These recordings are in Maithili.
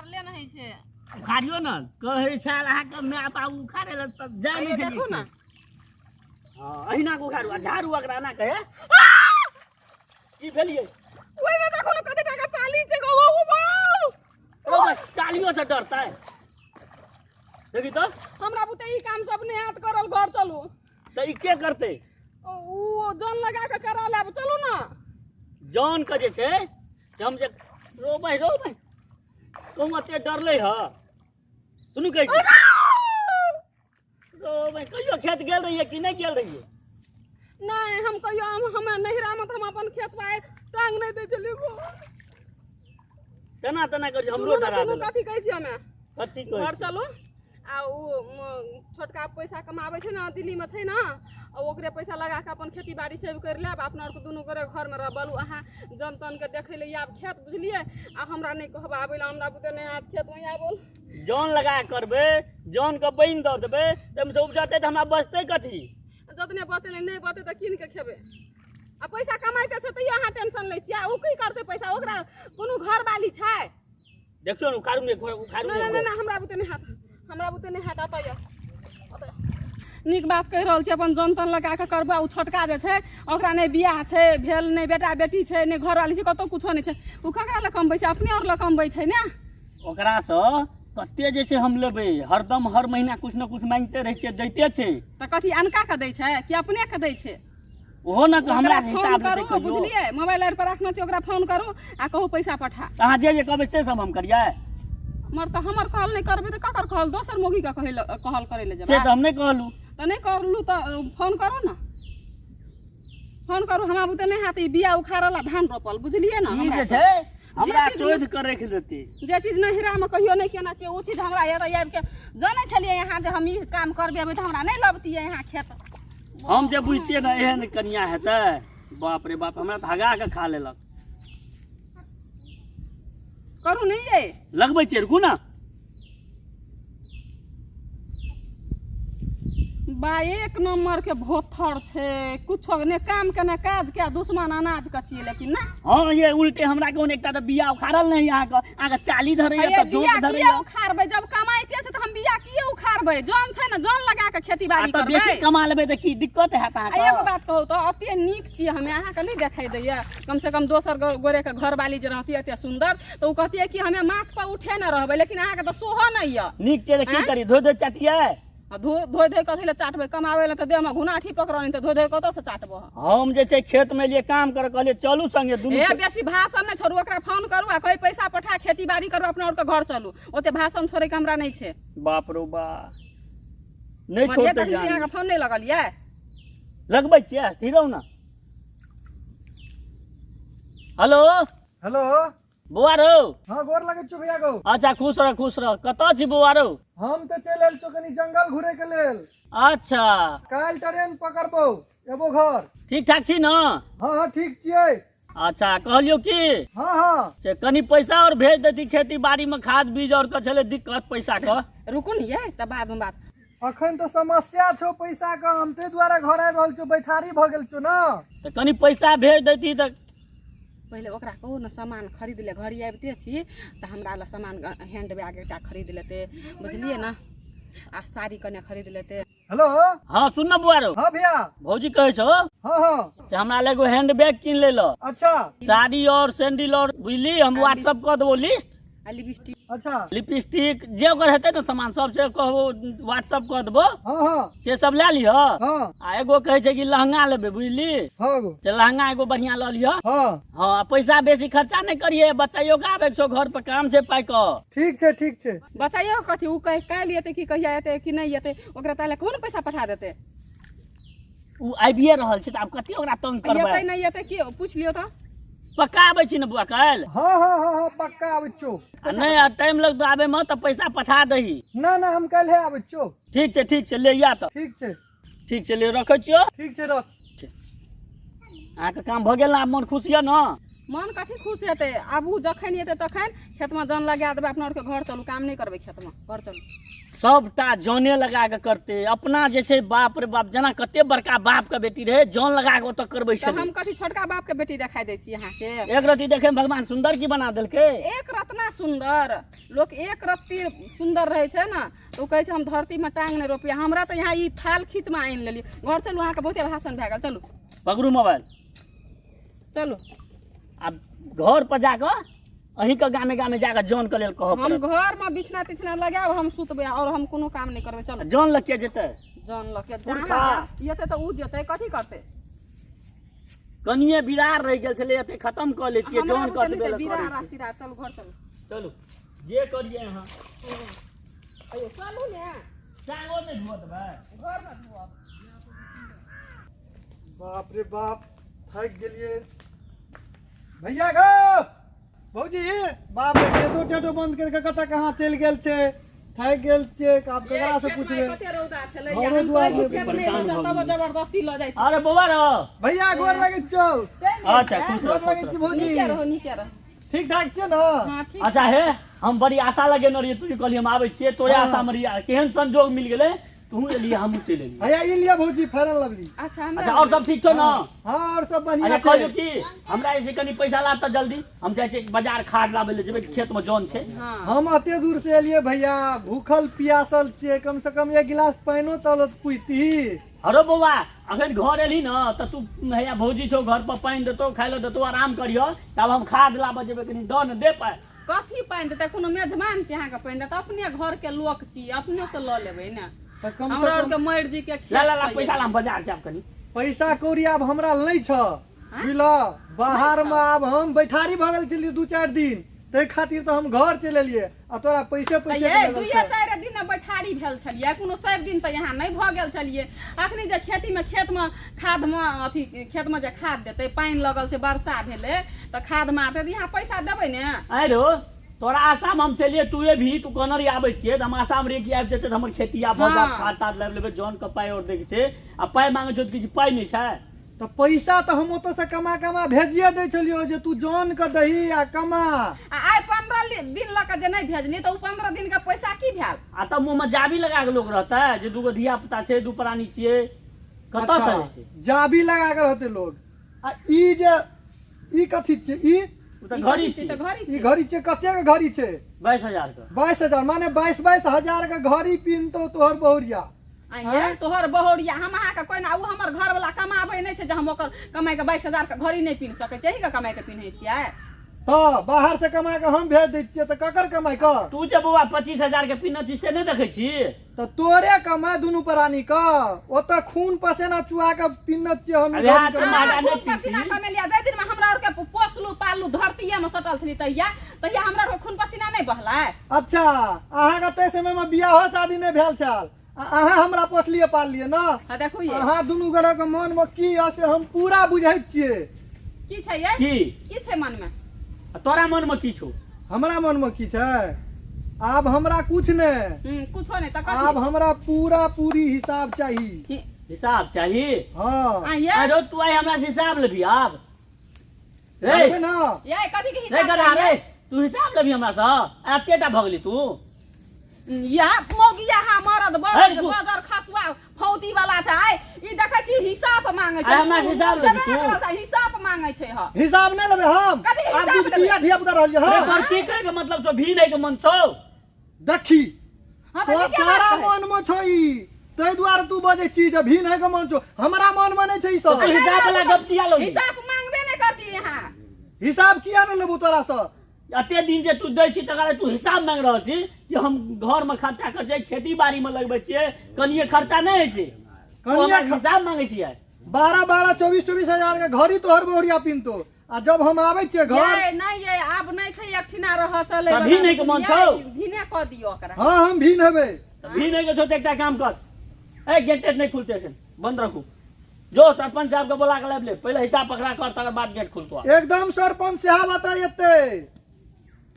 उखाड़ले नहि छै। उखाड़ियो ने कहै छल अहाँके माय बाबू उखाड़े लए तऽ जाय नहि देखू ने। हँ, अहिना के उखाड़ू आ झाड़ू अकरा एना कहे की भेलियै? ओहिमे देखू ने कते टाका चाली छै गो, ओ बाउ। ओ बस, चालियो से डरतै। देखी तऽ हमरा बुते ई काम सब नहि हाथ करल, घर चलू। तऽ ई के करतै? ओ जन लगा के करा लेब, चलू ने। जन के जे छै से हम जे रोबै रोबै कहूँ एते डरलै ह। सुनू कहै छी रोबै, कहियो खेत गेल रहियै कि नहि गेल रहियै? नहि, हम कहियो हम नैहरामे तऽ हम अपन खेत पाए टांग नहि दै छलियै गो। तेना तेना करै छै, हमरो सुनू ने, डरा सुनू देलक। कथी कहै छी हमे? कथी कहै घर छी? चलू आ ओ छोटका पैसा कमाबै छै ने, दिल्लीमे छै ने, आ ओकरे पैसा लगा कऽ अपन खेती बाड़ी सेव करि लेब। अपना आरके दुनू गोरे घरमे रह। बोलू अहाँ जन तनके देखै लए आयब खेत, बुझलियै? आ हमरा नहि कहब आबै लए, हमरा बुते नहि आयत खेतमे आबल। जन लगा कऽ करबै, जनके बनि दऽ देबै, ताहिमे से उपजतै तऽ हमरा बचतै कथी? जतने बचतै नहि बचतै तऽ कीन कऽ खेबै। आ पैसा कमाइते छै तैयो अहाँ टेंशन लै छियै। आ ओ की करतै पैसा? ओकरा कोनो घरवाली छै? देखियौ ने, उखाड़ू ने, उखाड़ू नहि ने। नहि नहि, हमरा बुते नहि हैत, हमरा बुते नहि हैत। एतऽ यऽ, एतऽ नीक बात कहि रहल छी। अपन जन तन लगा कऽ करबै। ओ छोटका जे छै ओकरा नहि बियाह छै भेल, नहि बेटा बेटी छै, नहि घरवाली छै, कतहु कुछो नहि छै। ओ ककरा लए कमबै छै? अपने आओर लए कमबै छै ने। ओकरासँ कते जे छै हम लेबै? हरदम हर महीना कुछ ने कुछ मांगिते रहै छियै, दैते छै। तऽ कथी अनका के दै छै कि अपने के दै छै? ओहो ने हमरा ओकरा फोन हिसाब करू लेतै कहियो। बुझलियै? मोबाइल आर पर रखने छी, ओकरा फोन करू आ कहू पैसा पठा। तऽ अहाँ जे जे कहबै से सब हम करियै? मर तऽ हमर कहल नहि करबै तऽ ककर कहल? दोसर मौगी के कहै लए कहल करै लए से जेबै? तऽ हम नहि कहलहुँ। तऽ नहि करलू तऽ फोन करू ने, फोन करू। हमरा बुते नहि हैत ई बिया उखाड़ल आ धान रोपल, बुझलियै ने? ई हमरा जे छै हमरा चीज शोधि कऽ राखि देतै। जे चीज नहिरामे कहियो नहि केने छियै ओ चीज हमरा एतऽ आबि के जानै छलियै यहाँ जे हम ई काम करबेबै तऽ हमरा नहि लबतियै यहाँ खेत। हम जे बुझतियै ने एहन कनिया हेतै, बाप रे बाप, हमरा तऽ हगा कऽ खा लेलक। करू नहि ये। लगबै छियै, रुकू ने। बा, एक नंबर के भोथर छै, कुछो ने काम के ने काज के, दुश्मन अनाज के छियै लेकिन ना। हँ ये उल्टे हमरा कोन एकटा तऽ बिया उखाड़ल नहि अहाँके चाली धरैया अरे तऽ जोत बिया किए धरैया। उखाड़बै? जब कमाइते छै तऽ हम बिया किए उखाड़बै? जन छै ने, जन लगा के खेती आ बाड़ी तऽ करबै। बेसी कमा लेबै तऽ की दिक्कत हैत आ एगो अहाँके? बात कहू तऽ, अते नीक छियै हमे, अहाँके नहि देखाइ दैया? कम से कम दोसर गोरे के घरवाली जे रहती एते सुन्दर तऽ ओ कहतियै कि हमे माथ पर उठे ने रहबै, लेकिन अहाँके तऽ सोहो नहि यऽ। नीक छै तऽ की आँय? करी, धोइ धोइ चटियै? आ धो धोइ धोइ कथी लए चाटबै? कमाबै लए तऽ देहमे घुनाठी पकड़ल नहि तऽ धोइ धोइ कतऽसँ चाटबै? हम जे छै खेत मे एलियै काम कर, कहलियै चलू संगे दुनू। ए बेसी भाषण नहि छोड़ू, ओकरा फोन करू आ कही पैसा पठा, खेती बाड़ी करू, अपना आरके घर चलू। ओते भाषण छोड़ैके हमरा नहि छै। बाप रो बा, नहि मरियै छोड़तै तखन जान। अहाँके फोन नहि लगल ये? लगबै छियै, ठीक रहू ने। हेलो। हेलो बौआ रौ। हाँ, गोर लगै छौ भैया गौ। अच्छा, खुश रह, खुश रह। कतऽ छी बौआ रौ? हम तऽ चलि आयल छौ कनि जंगल घुरे के लेल। अच्छा। काल्हि ट्रेन पकड़बौ, एबो घर। ठीक ठाक छी ने? हाँ हाँ, ठीक छियै। अच्छा, कहलियौ की हाँ हाँ से कनि पैसा और भेज देती, खेती बाड़ी में खाद बीज और के छलै दिक्कत पैसा के। रुकू ने ये, तऽ बाद में बात। अखन तऽ समस्या छौ पैसा के, हम ताहि दुआरे घर आबि रहल छौ, बैठारी भऽ गेल छौ ने। तऽ कनि पैसा भेज देती तऽ पहिले ओकरा कहू ने सामान खरीद ले। घड़ी आबिते छी तऽ हमरा लए सामान हैंड बैग एकटा खरीद लेतै, बुझलियै ने? आ साड़ी कने खरीद लेतै। हेलो। हाँ सुन न बुआ रौ। हाँ भैया। भौजी कहै छौ हाँ हाँ से हमरा लए एगो हैंड बैग कीन ले ल। अच्छा। साड़ी और सैंडल और, बुझली? हम व्हाट्सअप कऽ देबो लिस्ट। आ लिपस्टिक। अच्छा। लिपस्टिक जे ओकर हेतै ने सामान सब से कहबो, व्हाट्सअप कऽ देबो। हाँ हाँ से सब लए लिह। हाँ। आ एगो कहै छै कि लहंगा लेबै, बुझली? हाँ गो। से लहंगा एगो बढ़िया लऽ लिह। हाँ। हाँ, आ पैसा बेसी खर्चा नहि करिहे, बच्चाइयो के आबै छौ, घर पर काम छै पाइ के। ठीक छै, ठीक छै। बच्चाइयो कथी ओ कह काल्हि एतै कि कहिया एतै कि नहि एतै, ओकरा ताले कोन पैसा पठा देतै? ओ आबिए रहल छै तऽ आब कते ओकरा तंग करबै? एतै नहि एतै की पूछि लियौ तऽ। पक्का आबै छी ने बुआ काल्हि? हाँ हाँ हाँ हाँ, पक्का आबै छौ। आ नहि आ टाइम लगतौ आबै मे तऽ पैसा पठा दही। ना ना, हम काल्हि आबै छौ। ठीक छै, ठीक छै, ले आ तऽ। ठीक छै। ठीक छै, ले रखै छियौ। ठीक छै, रख। अहाँके काम भऽ गेल ने? आब मन खुश यऽ ने? मन कथी खुश हेतै? आब ओ जखन एतै तखन खेतमे जन लगा देबै। अपना आरके घर चलू, काम नहि करबै खेतमे, घर चलू। सबटा जने लगा के करते अपना जे छै। बाप रे बाप, जेना कते बड़का बाप के बेटी रहे, जन लगा के ओतऽ करबै तऽ छलै। हम कथी छोटका बाप के बेटी देखाई दै छी अहाँके? एक रत्ती देखे में भगवान सुंदर की बना देलकै? एक रत्ना सुंदर। लोक एक रत्ती सुंदर रहै छै ने तऽ ओ कहै छै हम धरतीमे टांग नहि रोपियै। हमरा तऽ यहाँ ई थाल खींचमे आनि लेलियै। घर चलू, अहाँके बहुते भाषण भए गेल, चलू। पकड़ू मोबाइल। चलू। आब घर पर जाकऽ अहींके गामे गामे जाकऽ जन के लेल कहऽ हम पड़त। घरमे बिछना तिछना लगायब, हम सुतबै आओर हम कोनो काम नहि करबै। चलू। जन लऽ के जेतै? जन लऽ के पुरखा। जहाँ एतै तऽ ओ जेतै, कथी करतै? कनिये बिरार रहि गेल छलै, एते खतम कऽ लेतियै। हमरा जन बुते नहि कतबे तऽ लए बिरा करै छै। राशिरा। चलू, घर चलू। चलू, जे करियै अहाँ। अयो, चलू ने। टांगो नहि धोअ देबै? घरमे धोअब। बाप रे बाप, थाकि गेलियै भैया गो, भौजी। बाप रे, गेटो टेटो बंद करके कतऽ कहाँ चलि गेल छै। थाकि गेल छियै, आब ककरा से पुछबै? कते रौदा छलै। घरो हम दुआर कहै छी मे खेत नहि लऽ जाउ, तब जबरदस्ती लऽ जाइ छी। अरे बौआ रहो। भैया, गोर लगै छौ। चलि गेल अच्छा छै। खुश गोर रह, लगै खुश छी रह। भौजी। नीके रहो, नीके रहो। ठीक ठाक छियै ने? हँ, ठीक। अच्छा हे, हम बड़ी आशा लगेने रहियै, तू कहली हम आबै छियै, तोरे हँ। आशा मे रहियै। केहन संजोग मिल गेलै, तू एलियै, हमहूँ चलि एलियै। भैया, ई लिअ भौजी, फेरन लवली। अच्छा, हमरा अच्छा, आओर सब ठीक छौ ने? हँ, आओर सब बढ़िआँ अच्छा छै। कहलियौ कि हमरा जे छै कनि पैसा लाब तऽ जल्दी, हम जाइ छियै बाजार, खाद लाबै लए जेबै, खेत मे जन छै। हँ। हम एते दूर से एलियै भैया, भूखल पियासल छियै, कम से कम एक गिलास पानिओ तऽ पूछती। हरो बौआ, अखन घर एलही ने तऽ तू हैया भौजी छौ घर पर, पानि देतौ, खाइ लए देतौ, आराम करिह। तब हम खाद लाबऽ जेबै, कनि दऽ ने दे पाइ। कथी पानि देतै? कोनो मेजबान छी अहाँके पानि देतै? अपने घर के लोक छी, अपने से लऽ लेबै ने। तऽ कम हमरा से आरके कम मरि जी के खेत ला ला ला से पैसा ये। ला, हम बाजार जायब कनि। पैसा कौड़ी आब हमरा नहि छ, बुझल? बाहर मे आब हम बैठारी भऽ गेल छलियै 2-4 दिन, ताहि खातिर तऽ हम घर चलि एलियै आ तोरा पैसे तऽ पैसे ये के लगल दुइये छौ। चारि दिन बैठारी भेल छलियै, कोनो सब दिन तऽ यहाँ नहि भऽ गेल छलियै। अखनी जे खेतीमे खेतमे खादमे अथी खेतमे जे खाद देतै, पानि लगल छै, वर्षा भेलै तऽ खाद मारतै, तऽ यहाँ पैसा देबै ने? आँय रौ, तोरा आशामे हम चलियै, तू एबही, तू कहने रही आबै छियै, तऽ हम आशामे रहियै कि आबि जेतै तऽ हमर खेती आब भऽ जायत। हँ। खाद ताद लाबि लेबै, जौन के पाइ आओर दैके छै आ पाइ मांगै छौ तऽ किछु पाइ नहि छै। तऽ पैसा तऽ हम ओतऽ से कमा कमा भेजिए दै छलियौ जे तू जौन के दही आ कमा। आ आइ 15 दिन लऽ कऽ जे नहि भेजली तऽ ओ 15 दिनके पैसा की भेल? आ तब मुँहमे जाबी लगा कऽ लोक रहतै जे दूगो धिया पुता छै, दू प्राणी छियै, कतऽ से अच्छा हेतै? जाबी लगा के रहतै लोग। आ ई जे ई कथी छियै ई? ओ तऽ ई घड़ी कथी छियै? छियै। तऽ घड़ी ई छियै। घड़ी छियै? कते के घड़ी छै? 22,000 के। 22,000, माने 22-22 हजार के घड़ी पिन्हतौ तोहर बहुरिया? आँय, तोहर बहुरिया? हम अहाँके कोइ ना, ओ हमर घरवला कमाबै नहि छै जे हम ओकर कमाइके 22,000 के घड़ी नहि पिन्ह सकै छियै? अहीँके कमाइके पिन्है छियै? तऽ बाहर से कमा के हम भेज दै छियै तऽ ककर कमाइ के? तू जे बौआ 25,000 के पिन्है छी से नहि देखै छी? तऽ तोरे कमाइ दुनू प्राणी के, ओतऽ खून पसेना चुआ के पिन्हत छियै हम ई अरे घड़ी तू कमाइ। महगा अहाँ नहि खून पसीना पीसी। कमेलियै जाहि दिनमे हमरा आरके पोसलू पाललू, धरतीएमे सटल छली तहिया, तहिया हमरा आरके खून पसीना नहि बहलै? अच्छा, अहाँके ताहि समय मे बियाहो शादी नहि भेल छल आ अहाँ हमरा पोसलियै पाललियै ने? हँ, देखू ये। अहाँ दुनू गोरे के मन मे की यऽ से हम पूरा बुझै छियै। की छै ये? की? की छै मनमे? आ तोरा मनमे की छौ? हमरा मन मे की छै? आब हमरा कुछ नहि। कुछो नहि तऽ आब कथी? हमरा पूरा पूरी हिसाब चाही। हिसाब चाही? हँ। आ ये। अरे तू आइ हमरा से हिसाब लेबही आब रे? लेबै ने। ये कथी के रे हिसाब गधा रे। चाहिए? तू हिसाब लेबही हमरा से? एतेटा भऽ गेली तू? या मौगिया हा मरद अरे बरद तू- बगर खसुआ फौती वाला छै। आइ ई देखै छी हिसाब मांगे छै। आइ हमरा से हिसाब छेबे लेबही नहि तू? करत, हिसाब मांगे छै ह। हिसाब नहि लेबै हम। कथी के आब हिसाब दूध लेबै? पिया धिया पुता रहलियै। रे हँ। तोहर की कहै के मतलब छौ? भी नहि के मन छौ? देखी। हँ तऽ तो नीके तोरा बात कहै। मन मे छौ ई, ताहि दुआरे तू बजै छी जे भीन है के मन छौ। हमरा मन मे नहि छै ई तऽ सब। तू हिसाब वाला गप किया लौली? हिसाब मांगबे नहि करती यहाँ। हिसाब किया नहि लेबू तोरा से? एते दिन जे तू दै छी तकर बाद तू हिसाब मांगि रहल छी कि हम घर मे खर्चा करै छियै, खेती बाड़ी मे लगबै छियै, कनिये खर्चा नहि होइ छै? तू कनिये हमरा हिसाब मांगै छियै? 12-12 24-24 हजार के घड़ी तोहर बहुरिया पिन्हतो आ जब हम आबै छियै घर। ये नहि ये, आब नहि छै एकठिना रह चले। तऽ भी नहि के मन छौ? भीने कऽ दियौ ओकरा। हँ, हम भीन हेबै। तऽ भी नहि के छौ तऽ एकटा काम कर। ए, गेट टेट नहि खुलते एखन, बंद रखू। जो सरपंच साहब के बोला के लाबि ले, पहिले हिसाब पकड़ा कर, तकर बाद गेट खुलतो। एकदम सरपंच साहब एतऽ एतै।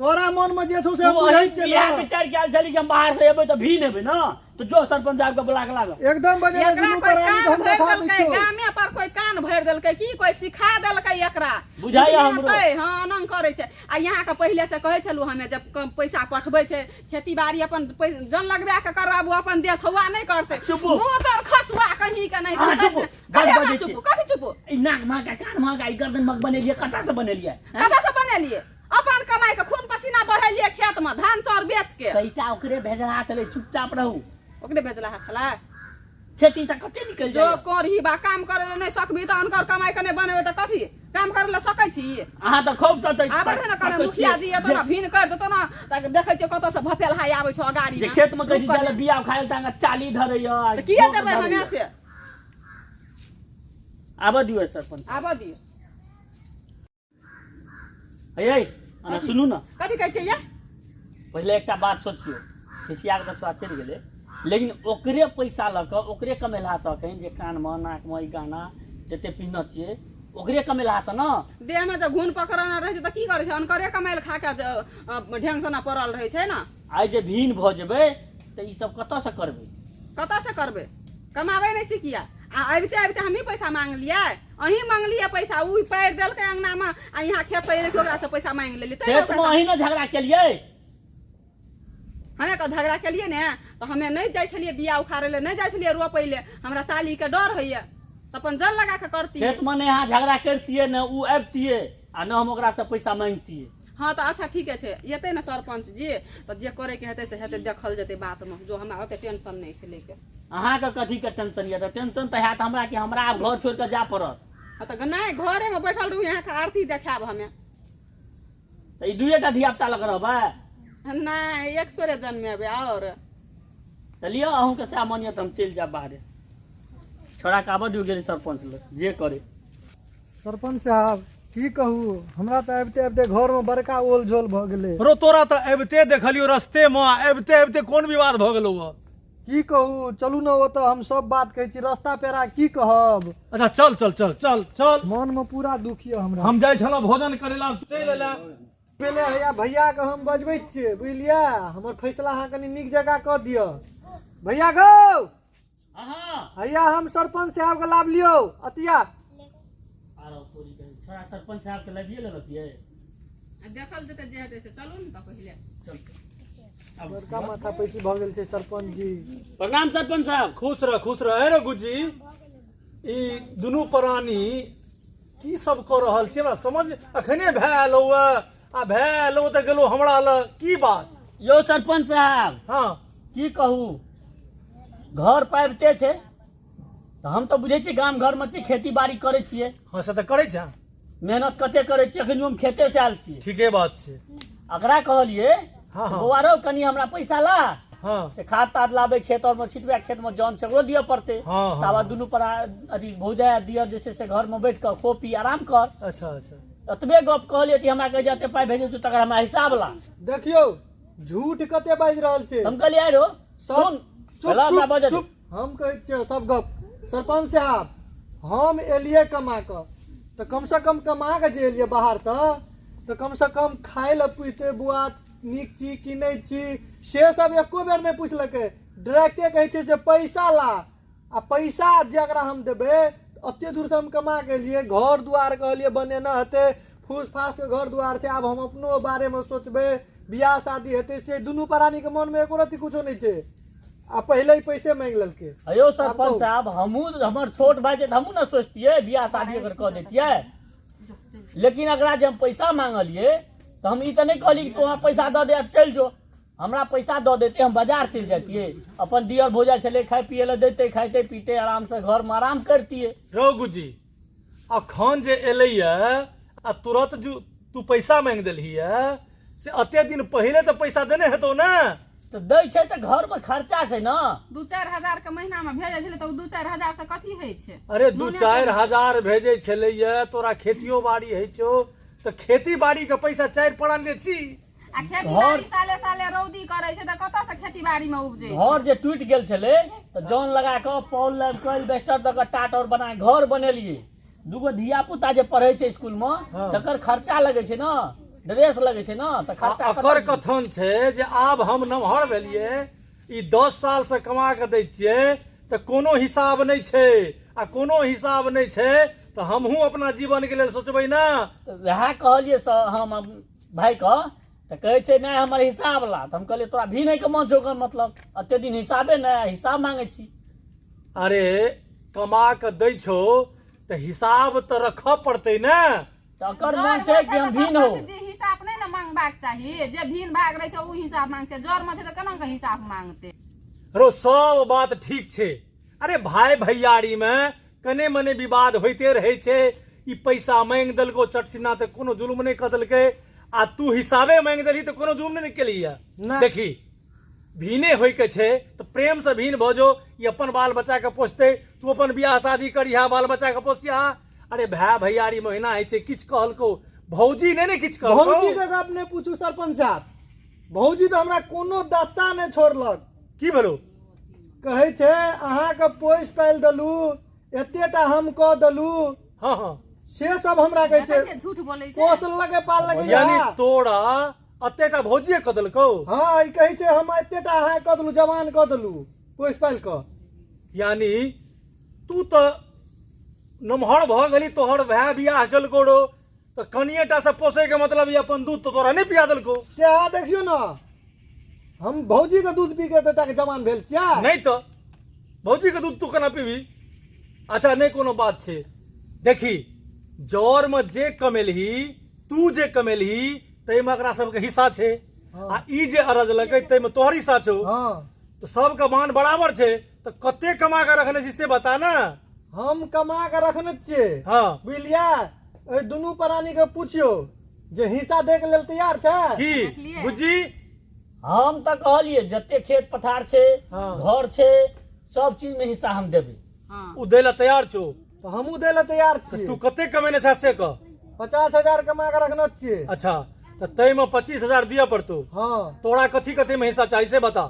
तोरा मन मे जे छौ से हम तू बुझै अही छियै इएह ने। विचार के आयल छली कि हम बाहर से एबै तऽ भी नेबै ने, तऽ जो सरपंच साहब के बुला के लाबऽ। एकदम बजेबै एकरा दुनू कोई प्राणी कान के हम भरि देखा दै देलकै छियौ। गामे पर कोई कान भरि देलकै की कोई सिखा देलकै एकरा? बुझाइया बुझलियै ने हमरो। तै, हँ अनंग करै छै। आ यहाँके पहिले से कहै छलहुँ हमे जब कम पैसा पठबै छै खेती बाड़ी अपन जन लगबा के करबाबू अपन देखौआ नहि करतै। चुपू। मुँह तोर खसुआ कहीं के नहि। अहाँ चुपू। बड कथी बजै अहाँ छी। चुपू? कथी चुपू? ई नाक महका कान महका ई गर्दन मग बनेलियै, कतऽ से बनेलियै? हैं? कतऽ से बनेलियै? अपन कमाई के खून पसीना बहेलियै खेत में धान चाउर बेच के। पैसा ओकरे भेजला छलै, चुपचाप रहू। ओकरे भेजला छलै? खेती से कते निकलि जो जाइए। करही बा काम करे ले नहि सकबी तऽ अनकर कमाई के नहि बनेबै तऽ कथी काम करे ले सकै छी? अहाँ तऽ खूब तते आबै छै ने कने मुखिया जी एतो ने भीन कर देतो ने तऽ देखै छियै कतऽ से भफेल हाय आबै छौ गाड़ी जे में। खेत में कहै छी रुक जाय बिया खाय लए तऽ अहाँ चाली धरैया। तऽ किया देबै हमे से? आबऽ दियौ सरपंच। आबऽ दियौ। हे अहाँ सुनू ने। कथी कहै छियै ये? पहिले एकटा बात सोचियौ, खिसिया कऽ दसवा चलि गेलै, लेकिन ओकरे पैसा लऽ कऽ ओकरे कमेलहासँ एखन जे कानमे नाकमे ई गहना जते पिन्हने छियै ओकरे कमेलहासँ ने। देहमे जब घून पकड़ने रहै छै तऽ की करै छै? अनकरे कमायल खा कऽ ढेंग सँ पड़ल रहै छै ने। आइ जे भीन भऽ जेबै तऽ ई सब कतऽसँ करबै? कतऽसँ करबै? कमाबै नहि छी किया? आ अबिते अबिते हमही पैसा मांगलियै? अहीं मांगलियै पैसा। उ पारि देलकै अंगनामे आ यहाँ खेत पर एलै ओकरासँ पैसा मांगि लेलियै। तैं खेतमे ओकरा अहीं ने झगड़ा केलियै। हमे के झगड़ा केलियै ने तऽ हमे नहि जाइ छलियै बिया उखाड़ै लए, नहि जाइ छलियै रोपै लए। हमरा चालीके डर होइए तऽ अपन जन लगा कऽ करतियै। खेतमे नहि अहाँ झगड़ा करतियै, ने उ अबितियै आ ने हम ओकरासँ पैसा मांगतियै। हँ तऽ अच्छा ठीके छै, एतै ने सरपञ्च जी तऽ जे करैके हेतै से हेतै, देखल जेतै बातमे। जो हमरा ओते टेंशन नहि छै लैके। अहाँके कथीके टेंशन यऽ? तऽ टेंशन तऽ हैत हमरा कि हमरा आब घर छोड़ि कऽ जाय पड़त। हँ तऽ नहि, घरेमे बैठल रहू, अहाँके आरती देखायब हमे। तऽ ई दुइएटा धियापुता लग रहबै? नहि, एक सोरे जन्मेबै आओर। तऽ लिअ, अहूँके सएह मन यऽ तऽ हम चलि जायब बाहरे। छोड़ा के आबऽ दियौ गेलै सरपञ्च लग जे करे। सरपञ्च साहब, की कहू, हमरा तऽ आबिते आबिते घरमे बड़का ओल झोल भऽ गेलै। रो तोरा तऽ अबिते देखलियौ रस्तेमे, आ अबिते अबिते कोन विवाद भऽ गेलौ हँ? की कहू, चलू ने ओतऽ हम सब बात कहै छी, रस्ता पेरा की कहब। अच्छा चल चल चल चल चल। मनमे पूरा दुख यऽ हमरा। हम जाइ छलहुँ भोजन करै लए, चलि एला। पहिले हैया भैयाके हम बजबै छियै, बुझलियै? हमर फैसला अहाँ कनि नीक जकाँ कऽ दिअ। भैया गौ, हैया हम सरपञ्च साहबके लाभ लियौ अतिया। छोड़ा सरपञ्च साहबके लाबिए लेलक ये। देखल जेतै जे हेतै से, चलू ने तऽ पहिले। चल। बड़का माथा पैची भऽ गेल छै सरपञ्च जी। प्रणाम सरपञ्च साहब। खुश रह, खुश रह। रे गुजी, ई दुनू प्राणी की सब कऽ रहल छी? हमरा समझ अखने भए एलौ आ भए एलौ तऽ गेलौ हमरा लग, की बात? यौ सरपञ्च साहब। हँ। की कहू, घर पाबिते छै तऽ हम तऽ बुझै छियै गाम घरमे छियै, खेती बाड़ी करै छियै। हँ, से तऽ करै छै। मेहनत कते करै छियै, अखन हम खेते से आयल छियै। ठीके बात छै। एकरा कहलियै, हँ, हँ। बौआ रौ, कनि हमरा पैसा ला हँ से खाद ताद लाबै, खेत आरमे छिटबै, खेतमे जन छै ओकरो दिअ पड़तै। हँ, हँ। ताबा दुनू पर अथी भौजाइ आ दियर जे छै से घरमे बैठ कऽ खो पी आराम कर। अच्छा अच्छा। एतबे गप कहलियै कि हमरा कहै छै एते पाइ भेजै छौ तकर हमरा हिसाब ला। देखियौ झूठ कते बाजि रहल छै। हम कहलियै आइ रौ सब सुन चुप पहिले हमरा चुप बजऽ दे। चुप, हम कहै छियै सब गप। सरपञ्च साहब, हम एलियै कमा कऽ तऽ कमसँ कम कमा कऽ जे एलियै बाहरसँ तऽ कमसँ कम खाय लए पुछतै बौआ नीक छी कि नहि छी, से सब एको बेर नहि पुछलकै। डायरेक्टे कहै छै जे पैसा ला। आ पैसा जकरा हम देबै, एते दूरसँ हम कमा कऽ एलियै, घर दुआर कहलियै बनेने हेतै, फूस फासके घर दुआर छै, आब हम अपनो बारेमे सोचबै, बियाह शादी हेतै, से दुनू प्राणीके मनमे एको रत्ती कुछो नहि छै आ पहिले ही पैसे मांगि लेलकै। अयो सरपंच साहब, हमहूँ हमर छोट भाय छै तऽ हमहूँ ने सोचतियै बियाह शादी अगर कऽ दैतियै, लेकिन एकरा जे हम पैसा मांगलियै तऽ हम ई तऽ नहि कहलियै कि तू हमरा पैसा दऽ दे आ चलि जो। हमरा पैसा दऽ देते, हम बाजार चलि जैतियै, अपन दियर भौजाइ छलै खाय पियै लए दैते, खाइते पीते आरामसँ घरमे आराम करतियै। रौ गुजी, अखन जे एलैया आ तुरत जू तू पैसा मांगि देलही से एते दिन पहिले तऽ पैसा देने हेतौ ने? तऽ दै छै तऽ घरमे खर्चा छै ने। 2-4 हजार के महीना में भेजै छलै तऽ ओ 2-4 हजार से कथी होइ छै? अरे दू मोने चारि हजार भेजै छलैया, तोरा खेतियो बाड़ी होइ छौ तऽ खेती बाड़ी के पैसा चारि पड़ान छी। आ खेती बाड़ी साले साले रौदी करै छै तऽ कतऽ से खेती बाड़ी में उपजै छै? घर जे टूटि गेल छलै तऽ जन लगा कऽ पौल लाबि कऽ एल्बेस्टर दऽ कऽ टाट आओर बना कऽ घर बनेलियै। दूगो धिया पुता जे पढ़ै छै स्कूल मे हँ। तकर खर्चा लगै छै ने, ड्रेस लगै छै ने, तऽ खर्चा आ एकर कतऽ से? कथन छै जे आब हम नमहर भेलियै, ई 10 साल से कमा के दै छियै तऽ कोनो हिसाब नहि छै आ कोनो हिसाब नहि छै तऽ हमहूँ अपना जीवन के लेल सोचबै ने। तऽ वएह कहलियै सर हम भाइके, तऽ कहै छै नहि हमर हिसाब ला। तऽ हम कहलियै तोरा भी नहि के मन छौ ओकर मतलब एते दिन हिसाबे नहि, हिसाब मांगै छी। अरे कमा के दै छौ तऽ हिसाब तऽ रखऽ पड़तै ने। तऽ ओकर मन छै कि हम भिन्न हो। जे हिसाब नहि ने मांगबाक चाही, जे भिन्न भाग रहै छै ओ हिसाब मांग छै, जर मे छै तऽ केना के हिसाब मांगतै? रो सब बात ठीक छै। अरे भाय भैयारी मे कने मने विवाद होइते रहै छै। ई पैसा मांगि देलको चटसिना तऽ कोनो जुलुम नहि कऽ देलकै, आ तू हिसाबे मांगि देलही तऽ कोनो जुलुम नहि केलही। देखी भीने होइके छै तऽ प्रेमसँ भीन भऽ जो, ई अपन बाल बच्चाके पोसतै, तू अपन बियाह शादी करिहा, बाल बच्चाके पोसिहा। अरे भाय भैयारी महीना होइ छै, किछु कहलकौ भौजी नहि ने किछु कहलकौ? भौजी के गप नहि पूछू सरपंच साहब, भौजी तऽ हमरा कोनो दस्ता नहि छोड़लक। की भेलौ? कहै छै अहाँके पोसि पालि देलू, एतेटा हम कऽ देलू। हँ हँ, से सब हमरा कहै छै। देखै छियै झूठ बोलै छै। पोसलकै पाललकै। यानी तोरा एतेटा भौजिए कऽ देलकौ? हँ, ई कहै छै हम एतेटा अहाँ कऽ देलू, जवान कऽ देलू पोसि पालि कऽ। यानी तू तऽ नमहर भऽ गेली, तोहर भाय बियाह केलको रो तऽ कनिएटा से पोसै के मतलब ई अपन दूध तऽ तोरा नहि पिया देलकौ? सएह देखियौ ने, हम भौजी के दूध पी के एतेटा के जवान भेल छियै। नहि तऽ भौजी के दूध तू केना पीबी? अच्छा नहि कोनो बात छै। देखी जर में जे कमेलही, तू जे कमेलही ताहिमे एकरा सबके हिस्सा छै, आ ई जे अरजलकै ताहिमे तोहर हिस्सा छौ। हँ, तऽ सबके मान बराबर छै। तऽ कते कमा के रखने छी से बता ने। हम कमा के रखने छियै। हँ, बुझलियै, एहि दुनू प्राणी के पुछियौ जे हिस्सा दै के लेल तैयार छै। की देखलियै? बुझी हम तऽ कहलियै जते खेत पथार छै, हँ। घर छै, सब चीज में हिस्सा हम देबै। हँ, ओ दै लए तैयार छौ? तऽ हमहूँ दै लए तैयार छियै। तू कते कमेने छै से कह। 50,000 कमा के रखने छियै। अच्छा, तऽ ताहिमे 25,000 दिअ पड़तौ। हँ। तोरा कथी कथी में हिस्सा चाही से बता।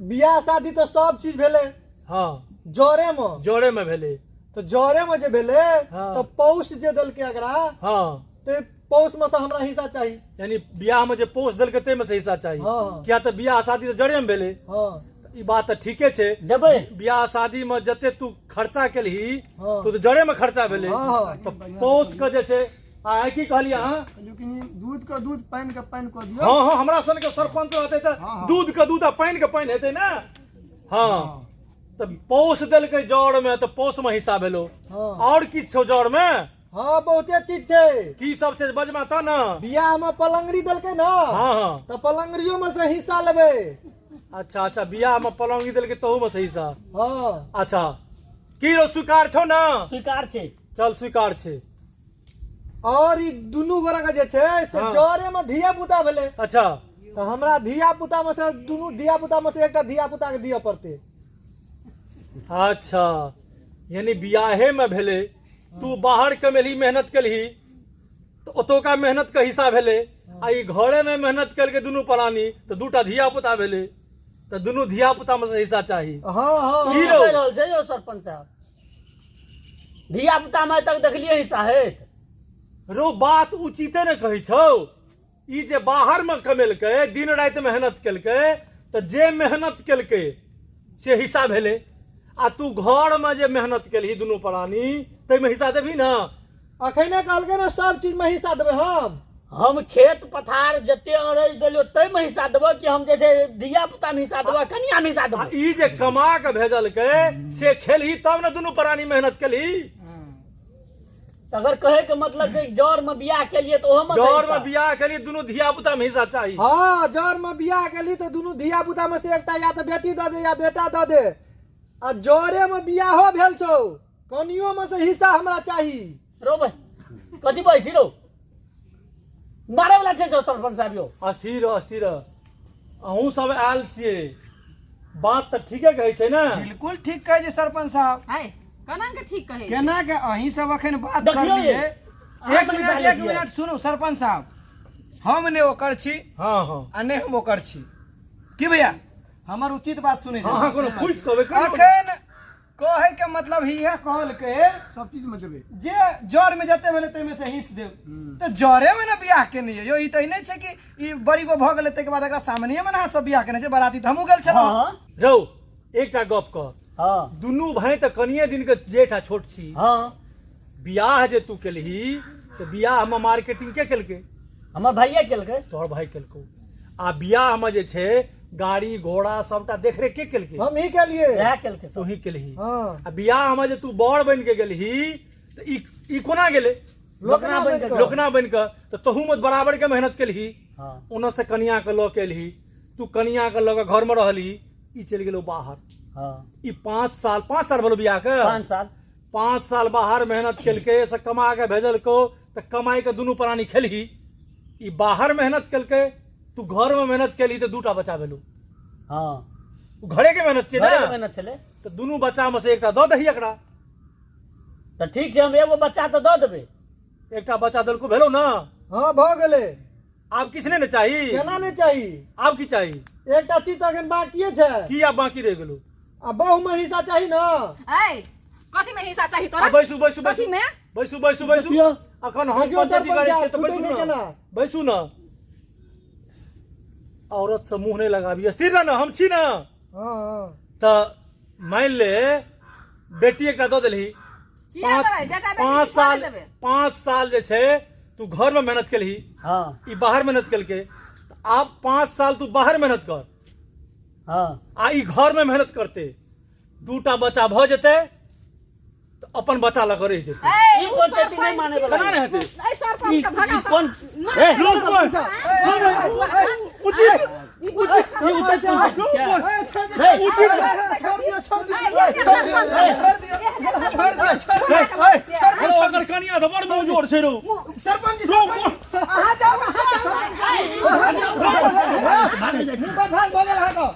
बियाह शादी तऽ सब चीज भेलै। हँ, जरे मे। जरे में भेलै। तऽ जरे मे जे भेलै, हँ। तऽ पौष जे देलकै एकरा, हँ, तऽ पौष मे से हमरा हिस्सा चाही। यानी बियाह में जे पोष देलकै ताहिमे से हिस्सा चाही? हँ। किया तऽ बियाह शादी तऽ जरे में भेलै। हँ। ई बात तऽ ठीके छै। देबै। बियाह शादी में जते तू खर्चा केलही, हँ। तो तऽ जरे में खर्चा भेलै। हँ। तऽ पौष के जे छै आ की कहलियै अहाँ? कहलियौ कि दूध के दूध पानि के पानि कऽ दियौ। हँ हँ, हमरा सन के सरपंच रहतै तऽ हँ। दूध के दूध आ पानि के पानि हेतै ने। हँ, तऽ पौष देलकै जड़ में तऽ पौष में हिस्सा भेलो। हँ। और किछु छौ जड़ में? हँ, बहुते चीज छै। की सब छै बजमा तऽ ने। बियाह मे पलंगड़ी देलकै ने। हँ हँ, तऽ पलंगड़ियो मे से हिस्सा लेबै। अच्छा अच्छा, बियाह में पलंगी देलकै तहू में से हिस्सा? हँ। अच्छा, की रौ, स्वीकार छौ ने? स्वीकार छै। चल, स्वीकार छै। और ई दुनू गोरा के जे छै से हँ। जरे मे धिया पुता भेलै। अच्छा। तऽ हमरा धिया पुता मे से दुनू धिया पुता मे से एकटा धिया पुता के दिअ पड़तै। अच्छा, यानी बियाहे में भेलै, तू बाहर कमेलही, मेहनत केलही तऽ ओतौका मेहनत के हिस्सा भेलै, आ ई घरे में मेहनत केलकै दुनू प्राणी तऽ दूटा धिया पुता भेलै, तऽ दुनू धिया पुता में से हिस्सा चाही। हँ हँ। की रौ? कहि रहल छै यौ सरपंच साहब, धिया पुता में तक देखलियै हिस्सा हेत? रो बात उचिते ने कहै छौ। ई जे बाहर में कमेलकै, दिन राति मेहनत केलकै, तऽ जे मेहनत केलकै से हिस्सा भेलै, आ तू घर में जे मेहनत केलही दुनू प्राणी ताहिमे हिस्सा देबही ने? अखने कहलकै ने सब चीज मे हिस्सा देबै हम। हम खेत पथार जते अरज देलियो ताहिमे हिस्सा देबो कि हम जे छै धिया पुता मे हिस्सा देबो, कनिया मे हिस्सा आ देबो? ई जे कमा के भेजलकै से खेलही तब ने दुनू प्राणी मेहनत केलही। अगर कहे के मतलब छै जर में बियाह केलिए तऽ ओहो में जर में बियाह केलिए, दुनू धिया पुता में हिस्सा चाही। हँ, जर मे बियाह केली तऽ दुनू धिया पुता मे से एकटा या तऽ बेटी दऽ दे या बेटा दऽ दे, आ जरे मे बियाहो भेल छौ, कनियो मे से हिस्सा हमरा चाही। रो भाई, कथी बजै छी रौ? मारे वाला छै सरपंच साहब यौ। अस्थिर अस्थिर, अहूँ सब आयल छियै, बात तऽ ठीके कहै छै ने? बिल्कुल ठीक कहै छै सरपंच साहब। है केना के ठीक कहै छै? केना के अहीं सब अखन बात देखियौ करलियै? ये, अहाँ एक तऽ मिनट, मिसाल एक लेतियै। मिनट सुनू सरपंच साहब, हम ने ओकर छी हँ हँ, आ ने हम ओकर छी। की भैया, हमर उचित बात सुनै अहाँ कोनो फूसि कहबै कोनो? अखन कहै के मतलब इहे कहलकै सब चीज में देबै जे जड़ में जते भेलै ताहिमे से हिस्स देब तऽ जड़े में ने बियाह केने यौ। ई तऽ ई नहि छै कि ई बड़ी गो भऽ गेलै ताहिके बाद एकरा सामनेमे ने अहाँ सब बियाह केने छै बराती तऽ हमहूँ गेल छलहुँ हँ रौ एकटा गप कह हँ दुनू भाय तऽ कनिये दिन के जेठ आ छोट छी हँ बियाह जे तू केलही तऽ बियाह मे मार्केटिंग के केलकै हमर भैया केलकै तोहर भाय केलकौ आ बियाह मे जे छै गाड़ी घोड़ा सबटा देखरेख के केलकै हम ही केलिए वएह केलकै सब तू ही केलही हाँ आ बियाह मे जे तू बड़ बनि के गेलही तऽ ई ई कोना गेलै लोकना बनि बनि कऽ कऽ। लोकना बनि कऽ तऽ तोहू मे बराबर के मेहनत केलही हँ ओना से कनिया के लऽ के एलही तू कनिया के लऽ के घर मे रहलही ई चलि गेलौ बाहर हँ ई 5 साल 5 साल भेलो बियाह के 5 साल 5 साल बाहर मेहनत केलकै से कमा के भेजलको तऽ कमाई के दुनू प्राणी खेलही ई बाहर मेहनत केलकै तू घर में मेहनत केलही तऽ दूटा बच्चा भेलौ हँ ओ घरे के मेहनत छियै घरेके ने मेहनत छलै तऽ दुनू बच्चा में से एकटा दऽ दही एकरा तऽ ठीक छै हम एगो बच्चा तऽ दऽ देबै एकटा बच्चा देलको भेलौ ने हाँ भऽ गेलै आब किछु नहि ने चाही केना नहि चाही आब की चाही एकटा चीज तऽ एखन बाकिए छै की आब बाकी रहि गेलौ आ बहु में हिस्सा चाही ने ऐ कथी में हिस्सा चाही तोरा आ बैसू बैसू बैसू कथी में बैसू बैसू बैसू देखियौ। अखन हम देखियौ पंचायती सरपंच करै छियै साहब, तऽ बैसू छूटै ने नहि केना? बैसू ने औरत से मुंह नहि लगाबी स्थिर रह ने हम छी ने हाँ हाँ तऽ मानि ले बेटी एकटा दऽ देलही किया देबै बेटा बेटी पाँच के साल किया देबै 5 साल जे छै तू घर में मेहनत केलही हँ ई बाहर मेहनत केलकै तऽ आब 5 साल तू बाहर मेहनत कर हँ आ ई घर में मेहनत करते दूटा बच्चा भऽ जेतै तऽ अपन बच्चा लऽ कऽ रहि जेतै ऐ ई उ पंचायती नहि सरपंच माने की वला केना नहि हेतै ऐ सरपंच के भगा ई कोन मार ए, दे। ई उतर कोन छै? ए, छोड़ दियौ छोड़ दियौ ऐ, ये सरपंच छोड़ दियौ छोड़ दियौ छोड़ दियौ ए, छोड़ दियौ रौ, ओकर कनिया तऽ बड़ मुँह छै रौ सरपंच जी सरपंच अहाँ जाउ अहाँ जाउ अहाँ जाउ भागल जाइ। मुँह पर भाग भऽ गेल अहाँके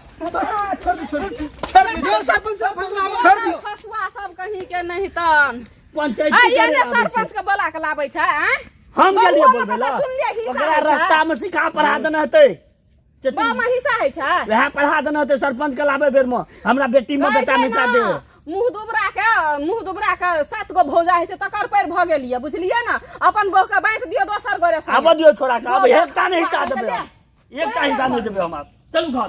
छोड़ दियौ छोड़ दियौ छोड़ दियौ सरपंच साहब छोड़ दियौ खसुआ सब कहीं के नहीं तन पंचायती आ ये करे ने आबै छै। सरपंच के बोला के लाबै छै आँय हम गेलियै बहुओ बोलबै के लए तऽ सुनलियै हिस्सा ओकरा होइ छै। रास्ता मे सिखा पढ़ा देने हेतै बाप में हिस्सा होइ छै वएह पढ़ा देने हेतै सरपंच के लाबै बेर मे हमरा बेटी मे कहै बेटा छै मिसा ने, दे मुंह दुबरा के सात गो भौजा होइ छै तकर पैर भऽ गेलियै बुझलियै ने अपन बहू के बाँटि दियौ दोसर गोरे संगे। आबऽ दियौ छोड़ा के आब भौजा एकटा नहि हिस्सा खसुआ देबै के हम। एकटा हिस्सा नहि देबै हम आब चलू घर